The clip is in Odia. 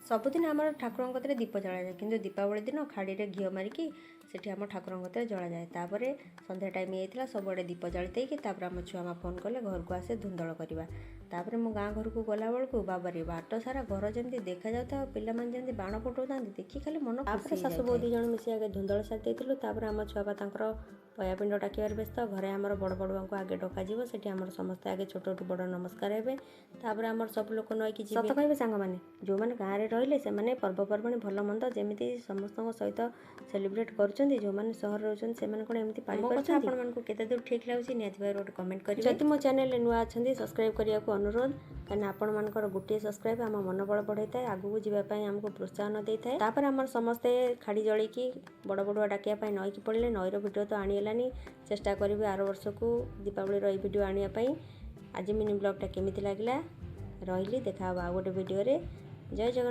ସବୁଦିନ ଆମର ଠାକୁରଙ୍କ କତିରେ ଦୀପ ଜଳାଯାଏ, କିନ୍ତୁ ଦୀପାବଳି ଦିନ ଖାଡ଼ିରେ ଘିଅ ମାରିକି ସେଠି ଆମ ଠାକୁରଙ୍କ କତିରେ ଜଳାଯାଏ। ତାପରେ ସନ୍ଧ୍ୟା ଟାଇମ୍ ହେଇଯାଇଥିଲା, ସବୁଆଡ଼େ ଦୀପ ଜାଳି ଦେଇକି ତାପରେ ଆମ ଛୁଆ ମା ଫୋନ୍ କଲେ, ଘରକୁ ଆସେ, ଧୁନ୍ଦଳ କରିବା। ତାପରେ ମୁଁ ଗାଁ ଘରକୁ ଗଲାବେଳକୁ ବାବାରେ, ବାଟ ସାରା ଘର ଯେମିତି ଦେଖାଯାଉଥାଏ ଆଉ ପିଲାମାନେ ଯେମିତି ବାଣ ଫୁଟାଉଥାନ୍ତି, ଦେଖି ଖାଲି ମନ। ତାପରେ ଶାଶୁ ବୋହୂ 2 ଜଣ ମିଶି ଆଗେ ଧୁନ୍ଦଳ ସାରି ଦେଇଥିଲୁ। ତାପରେ ଆମ ଛୁଆ ବା ତାଙ୍କର ପୟାପିଣ୍ଡ ଡାକିବାରେ ବ୍ୟସ୍ତ। ଘରେ ଆମର ବଡ଼ ବଡ଼ୁଆଙ୍କୁ ଆଗେ ଡକାଯିବ। ସେଠି ଆମର ସମସ୍ତେ ଆଗେ ଛୋଟଠୁ ବଡ଼ ନମସ୍କାର ହେବେ। ତାପରେ ଆମର ସବୁ ଲୋକ ନଈକି ଯିବେ। ସତ କହିବେ ସାଙ୍ଗମାନେ, ଯେଉଁମାନେ ଗାଁରେ ରହିଲେ ସେମାନେ ପର୍ବପର୍ବାଣି ଭଲ ମନ୍ଦ ଯେମିତି ସମସ୍ତଙ୍କ ସହିତ ସେଲିବ୍ରେଟ୍ କରୁଛନ୍ତି, ଯେଉଁମାନେ ସହରରେ ରହୁଛନ୍ତି ସେମାନେ କ'ଣ ଏମିତି ପାଳି ପାରୁଛନ୍ତି? ଆପଣମାନଙ୍କୁ କେତେ ଦୂର ଠିକ୍ ଲାଗୁଛି, ନିହାତି ଭାବରେ ଗୋଟେ କମେଣ୍ଟ କରିବେ। ଯଦି ମୋ ଚ୍ୟାନେଲରେ ନୂଆ ଅଛନ୍ତି, ସବସ୍କ୍ରାଇବ୍ କରିବାକୁ ଅନୁରୋଧ, କାହିଁକିନା ଆପଣମାନଙ୍କର ଗୋଟିଏ ସବସ୍କ୍ରାଇବ୍ ଆମ ମନୋବଳ ବଢ଼ାଇଥାଏ, ଆଗକୁ ଯିବା ପାଇଁ ଆମକୁ ପ୍ରୋତ୍ସାହନ ଦେଇଥାଏ। ତାପରେ ଆମର ସମସ୍ତେ ଖାଡ଼ି ଜଳେଇକି ବଡ଼ ବଡ଼ୁଆ ଡାକିବା ପାଇଁ ନଈକି ପଡ଼ିଲେ। ନଈର ଭିଡ଼ିଓ ତ ଆଣି ହେଲାନି, ଚେଷ୍ଟା କରିବି ଆର ବର୍ଷକୁ ଦୀପାବଳିର ଏଇ ଭିଡ଼ିଓ ଆଣିବା ପାଇଁ। ଆଜି ମିନି ବ୍ଲଗ୍ଟା କେମିତି ଲାଗିଲା? ରହିଲି, ଦେଖା ହେବ ଆଉ ଗୋଟେ ଭିଡ଼ିଓରେ। ଜୟ ଜଗନ୍ନାଥ।